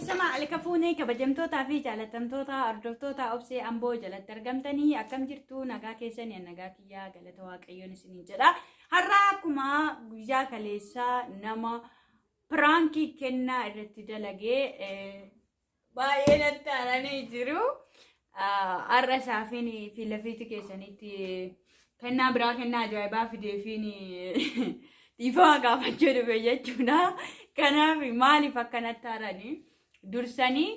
Ashama alkafuunee kabajamtootaa fi jaalatamtoota hordoftoota Obsee Amboo jalatti argamtanii akkam jirtu? Nagaa keessanii? Nagaa kiyyaa, galata Waaqayyoon isiniin jedha. Har'a akkuma guyyaa kaleessaa nama piraankii kennaa irratti dalagee baay'ee natti aaranii jiru. Har'a isaafiin fi lafiitti keessanitti kennaa biraa, kennaa ajaa'ibaa fideefiin dhiifama gaafachuu dhufe jechuudha. Kanaaf maaliif akkanatti aaranii dursanii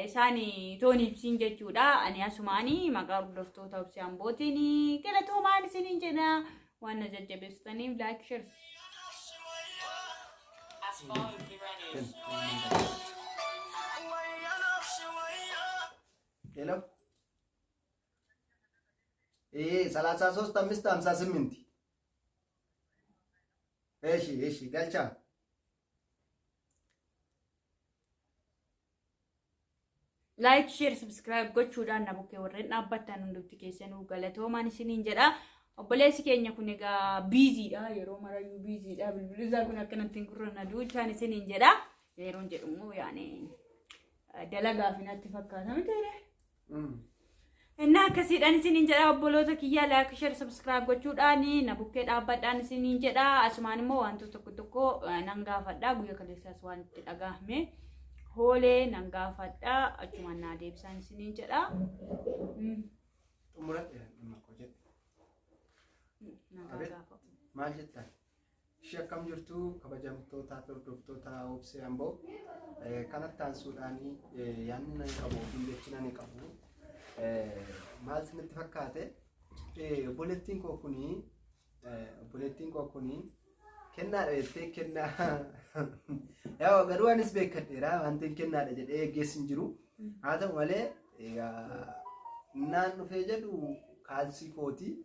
isaan toon ibsiin jechuudha. Ani asumaanii maqaa hordoftoota Obsee Ambootiin galatoomaan isiniin jedha. Waan na jajjabeessitaniif like, share. Hello. 33 5 58. Eshi eshi galcha. Like, share, subscribe gochuudhaan na bukkee warreen dhaabbattan hundumti keessanuu galatoomaan isiniin jedha. Obboleessi keenya kun egaa busydha, yeroo marayyuu busydha. Bilbilli isaa kun akkanatti hin gurra na duuchaan isiniin jedha. Yeroon jedhu immoo yaani dalagaaf natti fakkaata miti. Innaa akkasiidhaan isiniin jedha, obboloota kiyyaa, like, share, subscribe gochuudhaan na bukkee dhaabbadhaan isiniin jedha. Asumaan immoo wantoota tokko tokko nan gaafadha. Guyyaa kaleessaas waan itti dhagahame hoolee nan gaafadha. Achumaan naa deebisaan isiniin jedha. Xumuradheera, dhimma koo jedhe. Nagaa Abeet. gaafa. Maal jettan? Ishee akkam jirtu, kabajamtootaa fi hordoftoota Obsee Amboo? Kanatti aansuudhaan yaadni nan qabu yookiin jechi nan qabu maal isinitti fakkaate? Obboleettiin koo kuni kennaadha jettee kennaa, yaa garuu anis beekadheera, wanti kennaadha jedhee eeggeessi hin jiru. Haa ta'u malee egaa naan dhufee jedhu kaalsii kooti.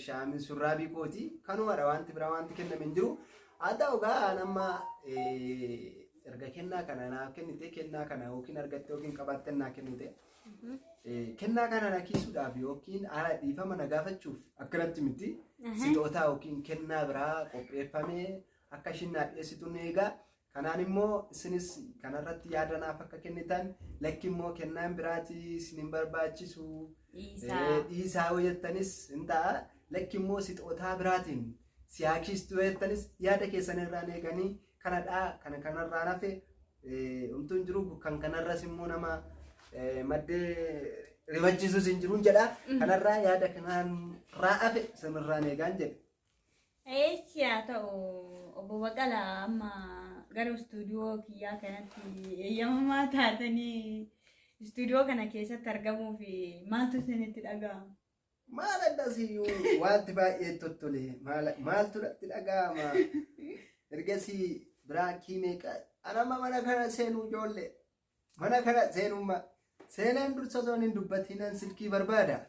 Shaamin surraabii kooti, kanumadha, wanti biraa wanti kenname hin jiru. Haa ta'u gaa amma erga kennaa kana naaf kennite, kennaa kana yookiin argatte yookiin qabaatte naa kennite, kennaa kana na kiisuudhaaf yookiin haala dhiifama na gaafachuuf akkanatti miti. Sixootaa yookiin kennaa biraa qopheeffamee akka ishiin naa dhiyeessitu ni eega. Kanaan immoo isinis kanarratti yaada naaf akka kennitan, lakki immoo kennaan biraati isin hin barbaachisu. Dhiisaa. Dhiisaa yoo jettanis hin ta'a. Lakki immoo sixootaa biraatiin siyaakiistuu yoo jettanis yaada keessan irraan eeganii kanadhaa, kana kanarraan hafe homtuu hin jiru, kan kanarras immoo nama maddee rifachiisus hin jiru jedha. Kanarraa yaada kanarraa hafe isinirraan eegaan jedhe. Eechi, haa ta'u, obbo Baqalaa, amma gara istuudiyoo kiyyaa kanatti eeyyamamaa taatanii istuudiyoo kana keessatti argamuuf maaltu isinitti dhaga'ama? Maal addasiyyuu wanti baay'ee tottole, maaltu natti dhaga'ama? Ergasii biraankii meeqa anamma mana kana seenuu, ijoollee mana kana seenumma seenaan dursa osoo hin dubbatiinan silkii barbaada.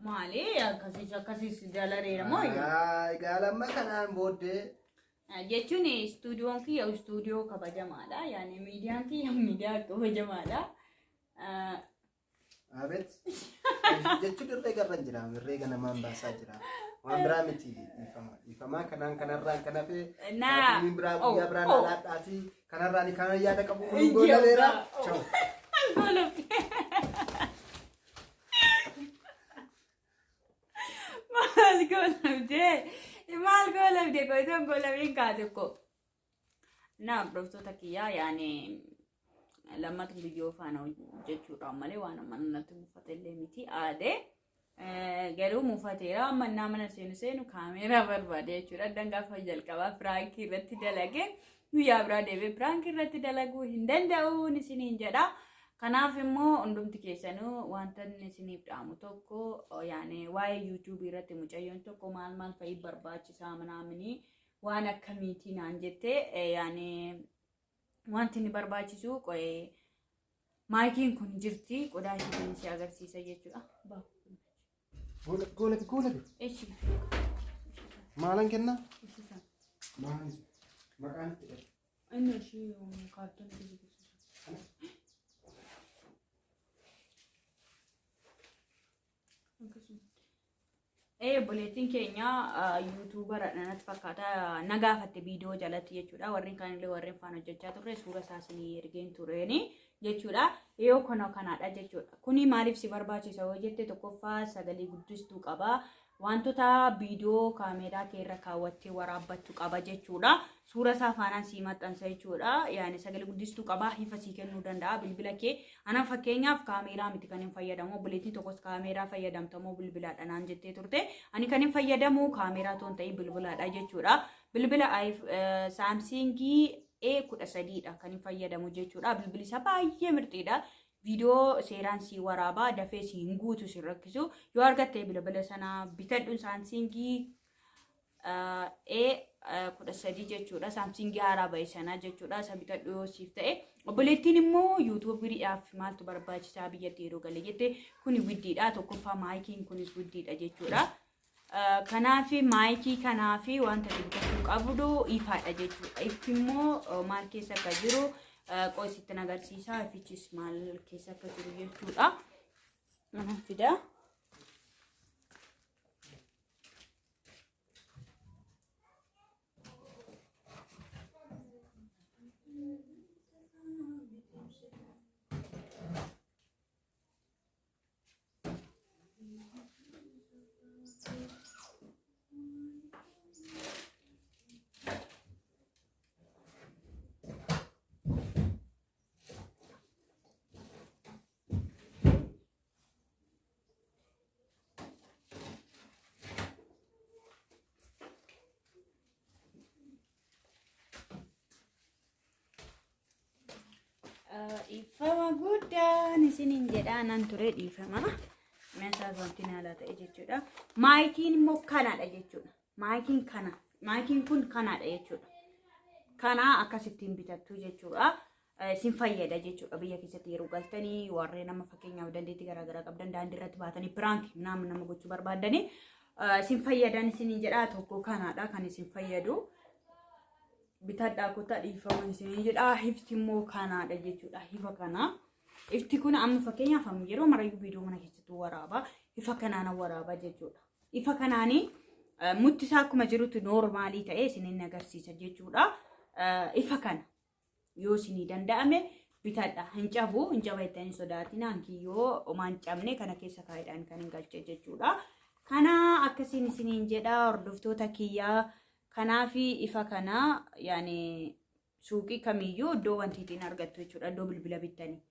Maali, akkasiis akkasiis jalareera moo? Egaa lamma kanaan booddee Jechuun istuudiyoon kiyya istuudiyoo kabajamaadha. Yaani miidiyaan kiyya miidiyaa kabajamaadha. Abeet jechuun herreega irra jira, herreega namaan baasaa jira. Waan biraa miti, dhiifama. Dhiifamaa kanaan kanarraan kan hafe Na biraa oh, guyyaa biraan oh. alaadhaati kanarraan kanan yaada qabu Inji goolabeera. oh. Ciao. Goolabde. Maal goolabde? Maal goolabde? Qoytoon goolabiin kaate ko. Na hordoftoota kiyyaa, yaani lammatu biyyoo faana hojjechuudhaan malee waan amma natti mufate illee miti aadee. Garuu mufateera, amma innaa mana seenu seenu kaameeraa barbaade jechuudha. Addan gaafa jalqabaa piraankii irratti dalage guyyaa biraa deebi'ee piraankii irratti dalaguu hin danda'uun isiniin jedha. Kanaaf immoo hundumti keessanuu wanta inni isiniif dhaamu tokko, yaani waa'ee yuutuubii irratti mucayyoon tokko maal maal fa'i barbaachisaa manaaminii waan akkamiitii naan jette, yaani wanti inni barbaachisu qo'ee maayikiin kun jirti, qodaa ishiitiin si agarsiisa jechuudha. Goolabi, goolabi. Echi. Maalan kennaa? Ishii sana. Maal? Maqaan itti dhabe. Inni ishii kaartoonii keessa jirtu. Akkasuma. Obboleettiin keenya YouTuber natti fakkaata na gaafatte viidiyoo jalatti jechuudha. Warreen kaanillee warreen faana hojjechaa turre suura isaa isinii ergeen tureeni jechuudha. Yoo kana kanaadha jechuudha. Kuni maaliif si barbaachisa yoo jette, tokkoffaa sagalee guddistuu qaba. Wantoota viidiyoo kaameeraa kee irra kaawwattee waraabbattu qaba jechuudha. Suura isaa faanaan sii maxxansa jechuudha. Yaani sagalee guddistuu qaba. Ifa sii kennuu danda'a bilbila kee. Ana fakkeenyaaf kaameeraa miti kan hin fayyadamu. Obboleettiin tokkos kaameeraa fayyadamtamoo bilbilaadha naan jettee turte. Ani kan hin fayyadamu kaameeraa otoo hin ta'in bilbilaadha jechuudha. Bilbila Samsungii A13dha kan hin fayyadamu jechuudha. Bilbilli isaa baay'ee mirxiidha. Viidiyoo seeraan sii waraabaa, dafee sii hin guutu, si rakkisu. Yoo argatte bilbila sana bitadhu, Samsungii A13 jechuudha. Samsungii haaraa ba'e sana jechuudha. Isa bitadhu yoo siif ta'e. Obboleettiin immoo YouTuberiidhaaf maaltu barbaachisaa biyyatti yeroo galee jette, kuni widdiidha. Tokkoffaa maayikiin kunis widdiidha jechuudha. Kanaaf maayikii kanaaf wanta bitachuu qabdu ifaadha jechuudha. Ifti immoo maal keessa akka jiru qo'isitti agarsiisa. Ifichis maal keessa akka jiru jechuudha. Nama fida. Dhiifama guddaan isiniin jedhaa nan ture, dhiifama. Meeshaa wanti haala ta'e jechuudha. Maayikiin immoo kanadha jechuudha. Maayikiin kana. Maayikiin kun kanadha jechuudha. Kana akkasittiin bitattu jechuudha. Isin fayyada jechuudha biyya keessatti yeroo galtanii, warreen nama fakkeenyaaf dandeettii garaagaraa qabdan, daandii irratti baatanii prank nama nama gochuu barbaadanii isin fayyadan isiniin jedha. Tokko kanadha kan isin fayyadu. Bitadhaa kottaa, dhiifama isiniin jedha. Ifti immoo kanaadha jechuudha. Ifa kana. Ifti kun amma fakkeenyaaf amma yeroo marayyuu viidiyoo mana keessatti waraaba. Ifa kanaan waraaba jechuudha. Ifa kanaanii mutti isaa akkuma jirutti normalii ta'ee isiniin agarsiisa jechuudha. Ifa kana yoo isinii danda'ame bitadha. Hin cabu, hin caba jettanii sodaatina. Hankiyyoo homaa hin cabne kana keessa kaa'edhaan kan hin galche jechuudha. Kana akkasiin isiniin jedha, hordoftoota kiyyaa. Kanaaf ifa kana yaani suuqii kamiyyuu iddoo wanti ittiin argattu jechuudha. Iddoo bilbila bittanii.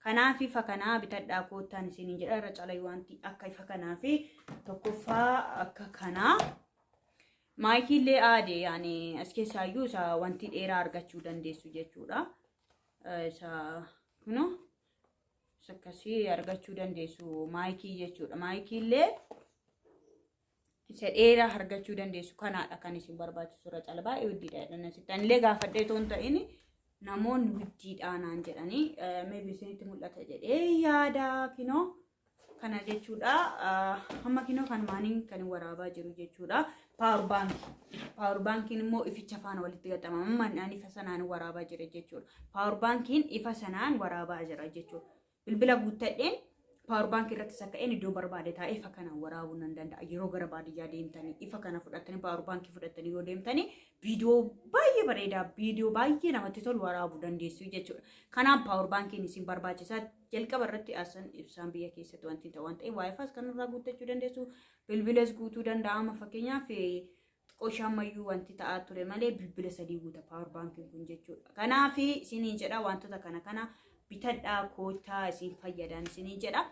Kanaaf ifa kanaa bitadhaa koottaan isiniin jedha. Irra calayyuu wanti akka ifa kanaa fi tokkoffaa akka kanaa. Maayikii illee aade, yaani as keessaayyuu isa wanti dheeraa argachuu dandeessu jechuudha. Isa kunoo isa akkasii argachuu dandeessu maayikii jechuudha. Maayikii illee isa dheeraa argachuu dandeessu. Kanaadha kan isin barbaachisu irra caala, baay'ee widdiidha jedhan asitti. Anillee gaafadhee otoo hin ta'in namoonni widdiidha naan jedhanii, maybe isinitti mul'ata jedhee yaada, kinoo kana jechuudha. Amma kinoo kan maaniin kan waraabaa jiru jechuudha. Power bankii. Power bankiin immoo ificha faana walitti gaxama. Amma ani ifa sanaan waraabaa jira jechuudha. Power bankiin ifa sanaan waraabaa jira jechuudha. Bilbila guuttadheen power bankii irratti sakka'een iddoo barbaade taa'ee ifa kanaan waraabuu nan danda'a. Yeroo gara baadiyyaa deemtanii ifa kana fudhattanii, power bankii fudhattanii yoo deemtanii, viidiyoo baay'ee bareedaa, viidiyoo baay'ee namatti tolu waraabuu dandeessu jechuudha. Kanaaf power bankiin isin barbaachisaa. Jalqaba irratti asan ibsaan biyya keessatti wanti ta'u waan ta'eef WiFis kan irraa guuttachuu dandeessu, bilbilas guutuu danda'ama. Fakkeenyaaf xiqqoo ammayyuu wanti ta'aa ture malee bilbila sadii guuta power bankiin kun jechuudha. Kanaaf isiniin jedha, wantoota kana kana bitadhaa koottaa, isin fayyadan isiniin jedha.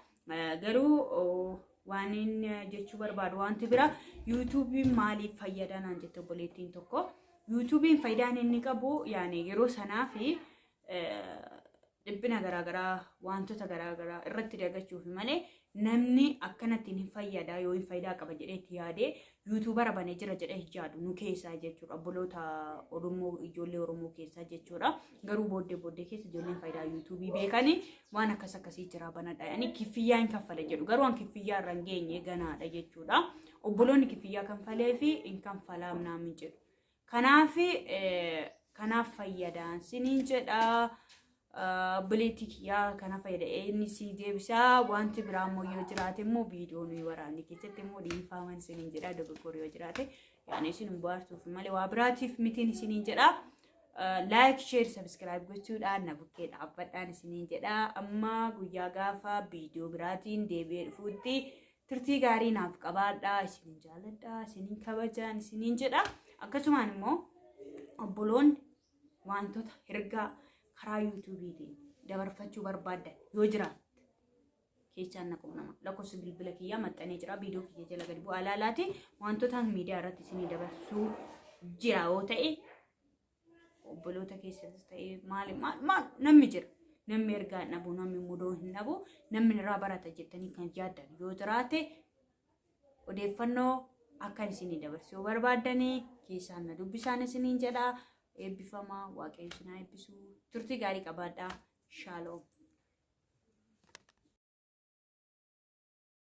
Garuu waan inni jechuu barbaadu wanti bira, YouTubeiin maaliif fayyada naan jette obboleettiin tokko. YouTubeiin faayidaan inni qabu yaani yeroo sanaa fi dhiphina garaagaraa, wantoota garaagaraa irratti dagachuuf malee, namni akkanatti hin fayyada yoo hin faayidaa qaba jedhee itti yaadee YouTubera banee jira jedhee hin yaadu nu keessaa jechuudha. Obboloota Oromoo, ijoollee Oromoo keessaa jechuudha. Garuu booddee booddee keessa ijoolleen faayidaa YouTubeii beekanii waan akkas akkasii jira banadha. Yani kiffiyyaa hin kaffale jedhu, garuu an kiffiyyaa irra hin geenye ganaadha jechuudha. Obboloonni kiffiyyaa kanfalee fi hin kanfalaam naan jedhu. Kanaaf fayyadaan siniin jedha. Obboleettii kiyyaa kana fayyada inni si deebisaa. Wanti biraa immoo yoo jiraate immoo viidiyoo nuyi waraabne keessatti immoo dhiifaman isiniin jedha. Dogoggorri yoo jiraate yaani isin hin bohaarsuuf malee waa biraatiif mitiin isiniin jedha. Like, share, subscribe gochuudhaan na bukkee dhaabbadhaan isiniin jedha. Amma guyyaa gaafa viidiyoo biraatiin deebi'ee dhufuutti turtii gaarii naaf qabaadhaa. Isiniin jaaladha, isiniin kabajaan isiniin jedha. Akkasumaan immoo obboloonni wantoota ergaa karaa yuutuubiitiin dabarfachuu barbaaddan yoo jiraate keessaan na quunnama. Lakkoofsa bilbila kiyyaa maxxanee jira. Viidiyoo kiyya jala gadi bu'aa ilaalaati. Wantoota miidiyaa irratti isinii dabarsuu jira yoo ta'e, obboloota keessattis ta'e, maali maal maal namni jira. Namni ergaa hin dhabu, namni mudoo hin dhabu, namni irraa barata jettanii kan yaaddan yoo jiraate, odeeffannoo akkan isinii dabarsuu yoo barbaaddanii keessaan na dubbisaan isiniin jedha. Eebbifamaa, Waaqayyo isin haa eebbisu. Turtii gaarii qabaadhaa. Shaaloom.